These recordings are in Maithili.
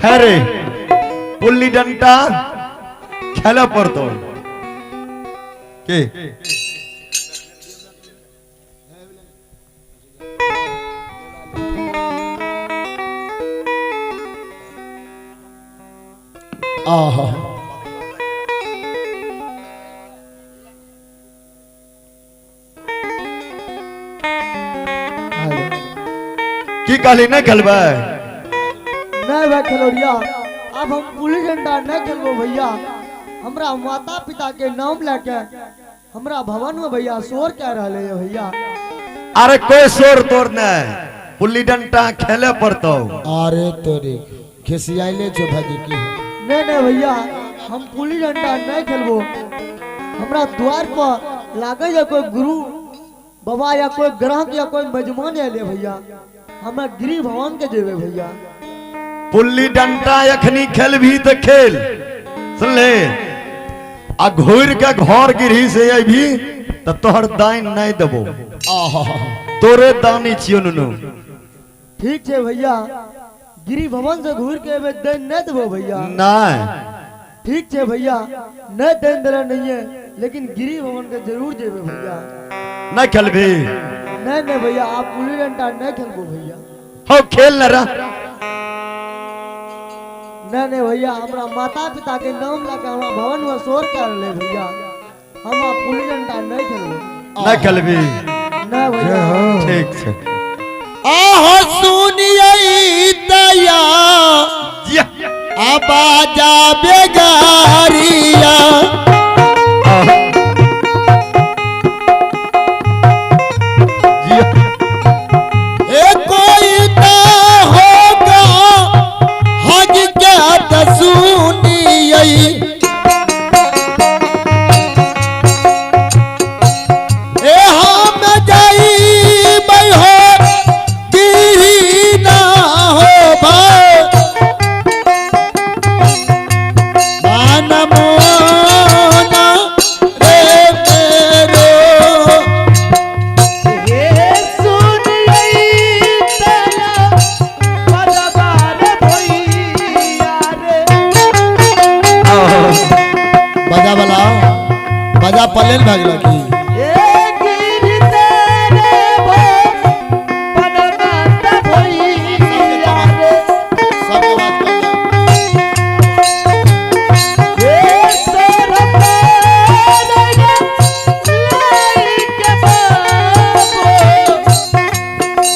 है रे, पुल्ली डंटा खेले पड़तो के? आहा। की कहली, नहीं खेलबै? नहीं भाई खेलौरिया, अब हम पुलिस डंडा नहीं खेलबो भैया। हमरा माता पिता के नाम लेके हमरा भवन में भैया शोर कह रहे है भैया। अरे कोई शोर तोर नहीं, पुल्ली डंडा खेले पड़तो। अरे तोरे खिसियाइले छो भाजी की? नहीं नहीं भैया, हम पुलिस डंडा नहीं खेलबो। हमरा द्वार पर लागे या कोई गुरु बाबा या कोई ग्राहक या कोई मेजमान आले भैया, हमरा गिरी भवन के जेबे भैया। पुल्ली डंडा अखनी खेलभी तो खेल, सुन ले, आ घूर के घर गिरही से अभी तो तोहर दाइन नहीं देबो। आहा। तोरे दानी छियो नुनू। ठीक है भैया, गिरी भवन से घूर के एबे देन नहीं देबो भैया? नहीं। ठीक है भैया, नहीं देन देला नहीं है, लेकिन गिरी भवन के जरूर जेबे भैया। नहीं खेलभी? नहीं नहीं भैया, आप पुलिस डंडा नहीं खेलबो भैया। हो, खेल न रहा। नहीं नहीं भैया, हमरा माता पिता के नाम लगा हमरा भवन में शोर कर ले भैया, हम आप पुलिस डंडा नहीं खेलबो। नहीं खेलभी? नहीं भैया। ठीक छै। आहो, सुनिए दया। जिया। आबाजा बेगारिया। आहा। जिया। ए कोई ता होगा हज के त सुनिए, ए हम जाई हो ना हो भाई मान मोना रे मेरो। हे सुनियै तेरा बदबार भैया रे। आहा। बजा वाला बजा पलेन भागला की? हे गिरी तेरे बनमात भैया रे। सबके बात कर जा। हे सोर पारया लाइके बाबो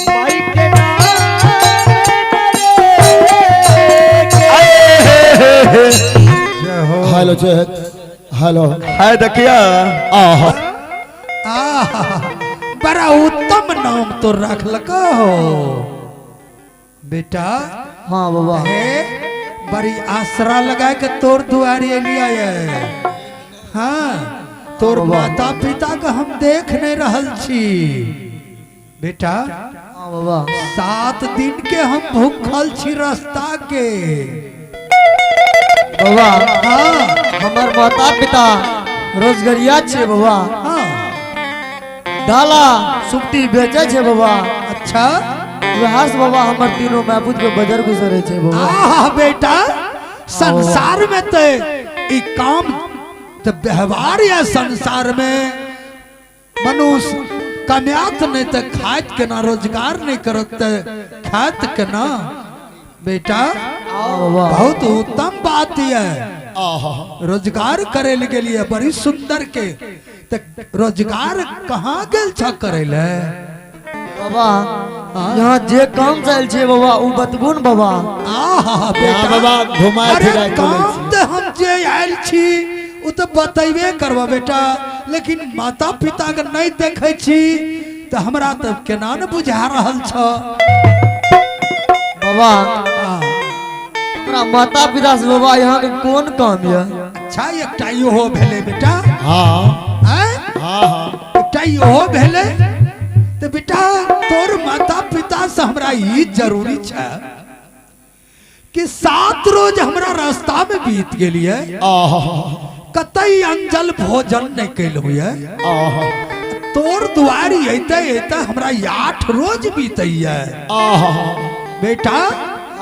माई के नाम रे के। आए हे हे हे। हेलो, जय हेलो। है देखिया। आहा। आहा, बड़ा उत्तम नाम तो रखलक हो बेटा। हाँ बाबा। हे, बड़ी आसरा लगा के तोर दुआरी एलिया है। हाँ, तोर माता पिता के हम देख नहीं रहल छी बेटा। हाँ बाबा। 7 दिन के हम भूखल छी रास्ता के। बाबा। हाँ। हमर माता पिता रोजगरिया छे बाबा। डाला सुपटी बेचे छे बाबा। अच्छा। वहाँ से बाबा हमर तीनों महबूद के बजर गुजरे छे बाबा। आहा बेटा, संसार में तो ई काम तो व्यवहार या संसार में मनुष्य कमात नहीं तो खात के ना, रोजगार नहीं करत तो खात के ना बेटा। हाँ बाबा। बहुत उत्तम बात है। आहा। रोजगार करे के लिए बड़ी सुंदर के तो रोजगार कहाँ गेल छ करे ले? बाबा, यहाँ जे काम चल छे बाबा उ बतबू न बाबा। आहा बेटा। बाबा घुमाए अरे फिराए काम तो हम जे आयल छी उ तो बतेबे करबा बेटा, लेकिन माता पिता के नहीं देखे छी तो हमरा तो केना न बुझा रहल छ। बाबा, हाँ। हमरा माता पिता से बाबा यहाँ के कौन काम ये? अच्छा, एकटा इहो भेलै बेटा। हाँ। आँय? हाँ हाँ। एकटा इहो भेलै तो बेटा, तोर माता पिता से हमरा ई जरूरी छै कि 7 रोज हमरा रास्ता में बीत गेलियै, आहा। कतई अंजल भोजन नहीं कैलहुँ ये। आहा। तोर दुआरी अयते अयते हमरा 8 रोज बीतैया। आहा। बेटा।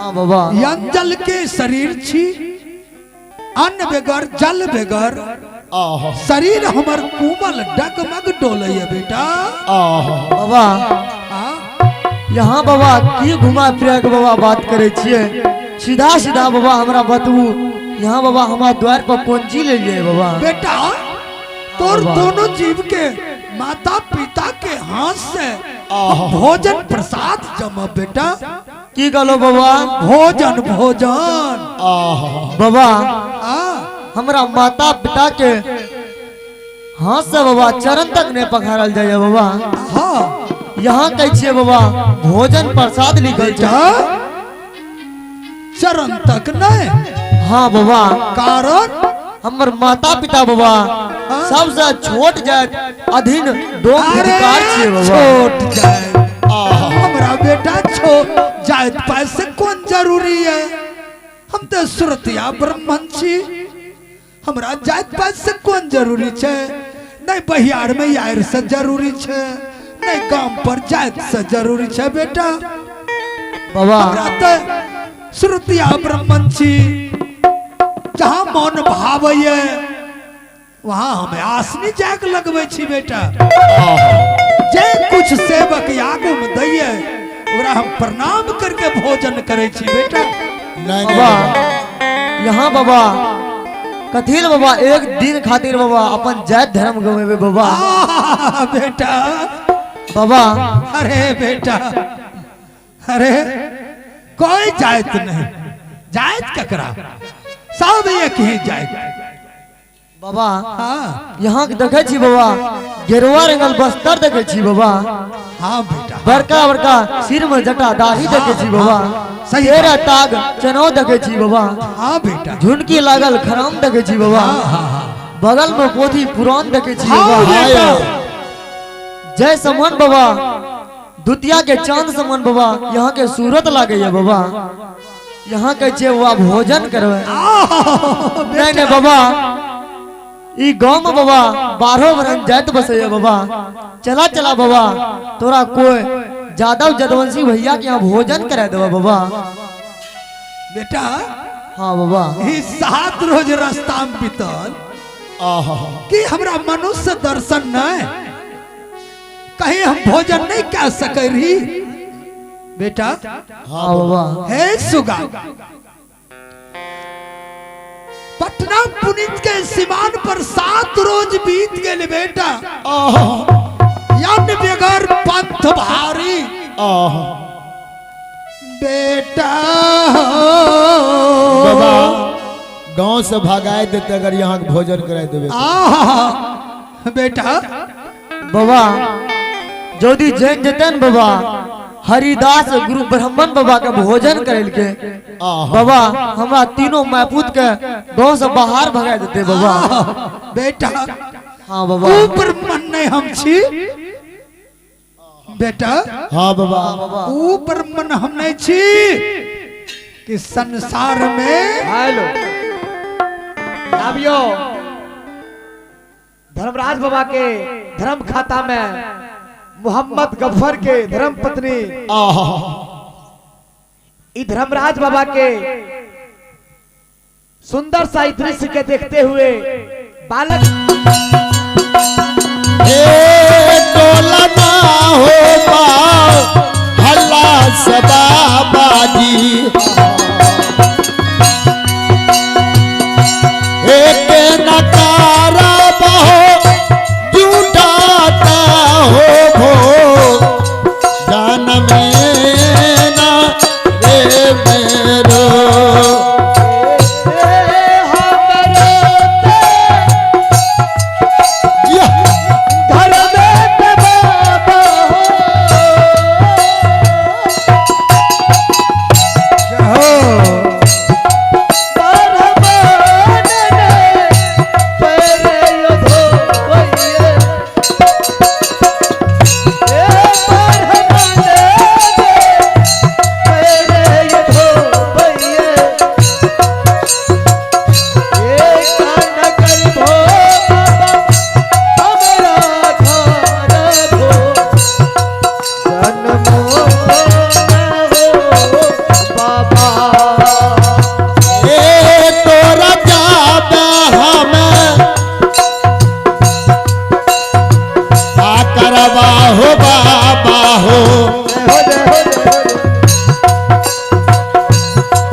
हाँ बाबा। यन जल के शरीर छी, अन्न बेगर जल बेगर शरीर हमर कोमल डगमग डोलैया बेटा। बाबा यहाँ बाबा की घुमा फिरा के बाबा बात करे छिए, सीधा सीधा बाबा हमरा बतबू, यहाँ बाबा हमारा द्वार पर कौन चीज ले लिए बाबा? बेटा तोर दोनों जीव के माता पिता के हाथ से भोजन प्रसाद जमा बेटा। की कहलो बाबा? भोजन भोजन बाबा। हमरा माता पिता के हाथ से बाबा चरण तक नहीं पखारल जाए बाबा। हाँ यहाँ कहै छियै बाबा भोजन प्रसाद लिखल छै। चरण तक नहीं। हाँ बाबा, कारण हमर माता पिता बाबा सबसे छोट जात अधीन दो अधिकार छियै बाबा। छोट जात हमरा बेटा छोट जात पैसे कौन जरूरी है? हम तो सुरतिया ब्राह्मण छी, हमरा जात पात से कौन जरूरी छै? नहीं बहियार में यार से जरूरी छै, नहीं गांव पर जात से जरूरी छै बेटा। बाबा हमरा तो सुरतिया ब्राह्मण छी, जहाँ मन भावैये वहाँ हमें आसनी जाके लगबै छी बेटा। जे कुछ सेवक आगू में दैये ओकरा हम प्रणाम करके भोजन करे छी बेटा। बाबा यहाँ बाबा कथिल बाबा एक दिन खातिर बाबा अपन जात धर्म गवेबे बाबा। बेटा बाबा अरे बेटा अरे कोई जात नहीं, जात ककरा सब एक ही जात बाबा। यहाँ देखे छी बाबा गेरुआ रंगल बस्तर देखे छी बाबा। हाँ बेटा, बड़का बड़का सिर में जटा दाढ़ी देखे छी बाबा। सही तेरा ताग चनो देखे छी बाबा। हाँ बेटा, झुनकी लागल खराम देखे छी बाबा। बगल में पोथी पुरान देखे छी बाबा। जय समन बाबा दुतिया के चांद समन बाबा यहाँ के सूरत लागे है बाबा। यहाँ के छे बाबा भोजन करवे। नहीं नहीं बाबा ई गांव में बाबा 12 वरन जात बसे बाबा। चला चला बाबा तोरा कोई जादव जदवंशी भैया के यहाँ भोजन करा देवा बाबा। बेटा हाँ बाबा, ई 7 रोज रास्ता में बीतल कि हमरा मनुष्य दर्शन नहीं, कहीं हम भोजन नहीं कर सके रही बेटा। हाँ बाबा। हे सुगा पटना पुनित के सीमान पर 7 रोज बीत गए बेटा। यन बेगर पंथ भारी बेटा। बाबा गांव से भगाए देते अगर यहाँ भोजन कराए देवे। बेटा बाबा यदि जैन जतन बाबा हरिदास गुरु ब्राह्मण बाबा के भोजन करे के बाबा हमरा तीनों मैपूत के गांव से बाहर भगा देते बाबा। बेटा हाँ बाबा, ऊ ब्राह्मण नहीं हम छी बेटा। हाँ बाबा, ऊ ब्राह्मण हम नहीं छी कि संसार में। हेलो आबियो धर्मराज बाबा के धर्म खाता में मोहम्मद गफ्फर के धर्म पत्नी ई धर्मराज बाबा के सुंदर सा दृश्य के देखते हुए बालक टोला ना हो पाओ हल्ला सदा बाजी एक नकारा बहो जुटाता हो भो जान में ना रे मेरो। घर में बाबा हो।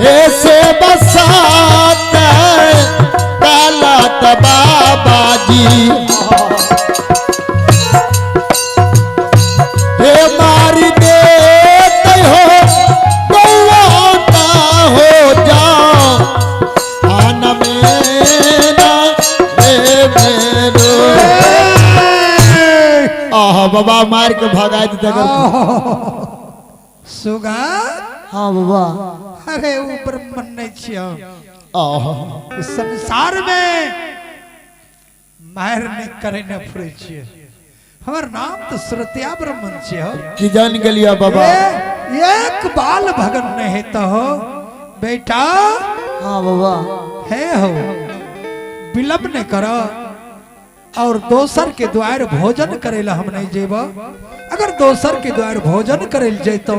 हे से बसात गलत बाबा जी हे मारी दे हो गौआ ना हो जाओ आन में ना रे मेरो। आहा बाबा मार के भगा देते अगर। सुगा। हाँ बाबा। अरे ऊपर मन नहीं छियो। आहा संसार में मार नहीं करे न फुरे छियो। हमर नाम तो सुरतिया ब्राह्मण छियो। की जान गेलिया बाबा। एक बाल भगन नहीं है तो हो बेटा। हाँ बाबा। है हो विलंब नहीं करो और दोसर के द्वार भोजन करेला हम नहीं जेब। अगर दोसर के द्वार भोजन करे जैतो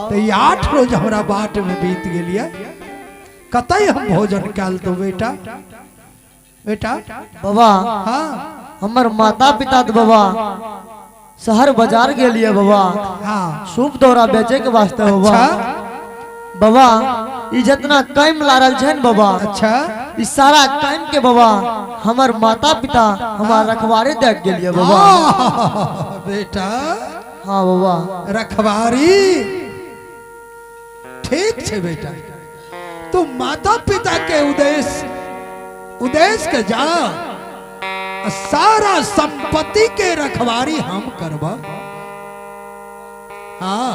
तो 8 रोज हमरा बाट में बीत गेलिया। कतई हम भोजन कैल दो बेटा। बेटा बाबा। हाँ हमर माता पिता तो बाबा शहर बाजार गेलिए बाबा। हाँ सूप दौरा बेचे के वास्ते बाबा। अच्छा बाबा ई जितना काम लारल छै न बाबा। अच्छा ई सारा काम के बाबा हमर माता पिता हमार रखवारी देख गेलिए बाबा। बेटा। हाँ बाबा। रखवारी ठीक छे बेटा। तू माता पिता के उद्देश्य उद्देश्य के जा सारा संपत्ति के रखवारी हम करब। हाँ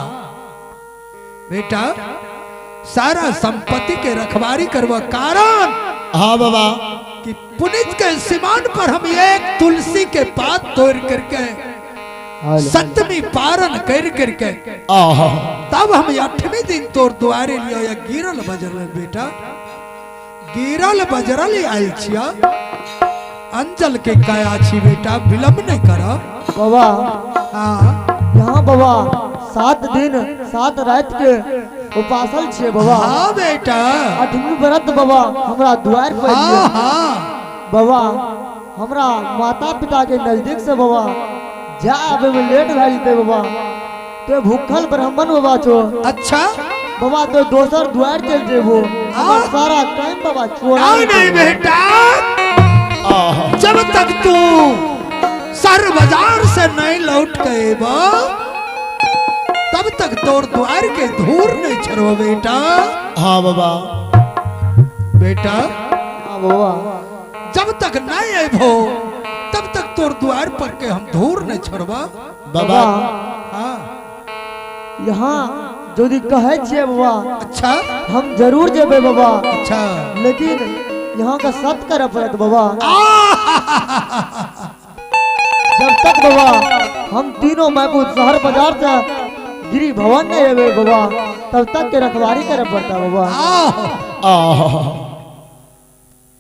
बेटा सारा संपत्ति के रखवारी करब। कारण हाँ बाबा कि पुनित के सीमान पर हम एक तुलसी के पात तोड़ करके सप्तमी पारण कर करके तब हम 8वें दिन तोर द्वारे लियो या गिरल बजरल बेटा गिरल बजरल आयल छिया। अंजल के काया छी बेटा विलंब नहीं कर बाबा। हाँ यहाँ बाबा 7 दिन 7 रात के उपासल छे बाबा। हाँ बेटा 8वीं व्रत बाबा हमरा द्वार पर। हाँ हाँ बाबा हमरा माता पिता के नजदीक से बाबा जा आबे में लेट भए जेतै बाबा। तो भूखल ब्राह्मण बाबा छो। अच्छा बाबा तो दोसर द्वार चल जेबो सारा टाइम बाबा छोड़ा नहीं नहीं बेटा। जब तक तू सर बाजार से नहीं लौट के अबो तब तक तोर द्वार के धूर नहीं छड़ो बेटा। हाँ बाबा। बेटा। हाँ बाबा जब तक नहीं अबो तब तक तोर द्वार पर के हम धूर नहीं छोड़बा बाबा। हाँ यहाँ यदि कहे छे बाबा। अच्छा हम जरूर जेबे बाबा। अच्छा लेकिन यहाँ का सत करे पड़त बाबा। जब तक बाबा हम तीनों महबूब शहर बाजार से गिरी भवन नहीं आवे बाबा तब तक के रखवारी करे पड़ता बाबा।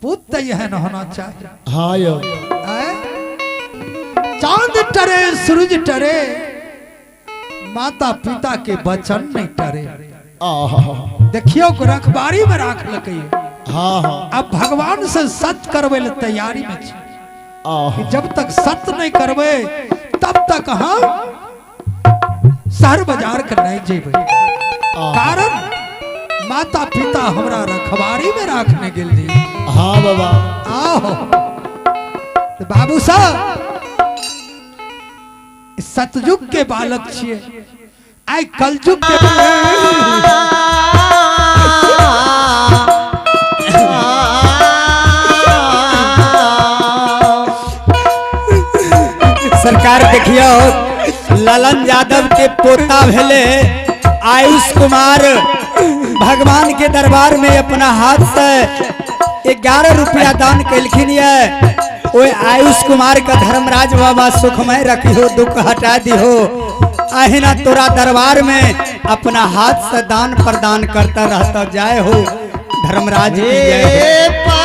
पुत यह न होना चाहिए। हाँ यो चांद टरे सूरज टरे माता पिता के वचन नहीं टरे। देखियो को रखबारी में राख लके। हाँ हाँ अब भगवान से सत करवे ले तैयारी में छी। जब तक सत नहीं करवे तब तक हम शहर बाजार के नहीं जेबे। कारण माता पिता हमरा रखबारी में राखने गेल जी। हाँ बाबा। आओ तो बाबू साहब सतयुग के बालक छिए आई कलयुग के सरकार देखियो ललन यादव के पोता भेले आयुष कुमार भगवान के दरबार में अपना हाथ से 11 रुपया दान कैलखिन ये। ओए आयुष कुमार का धर्मराज बाबा सुखमय रखियो दुख हटा दिहो। अहिना तोरा दरबार में अपना हाथ से दान प्रदान करता रहता जाए हो धर्मराज की जय हो।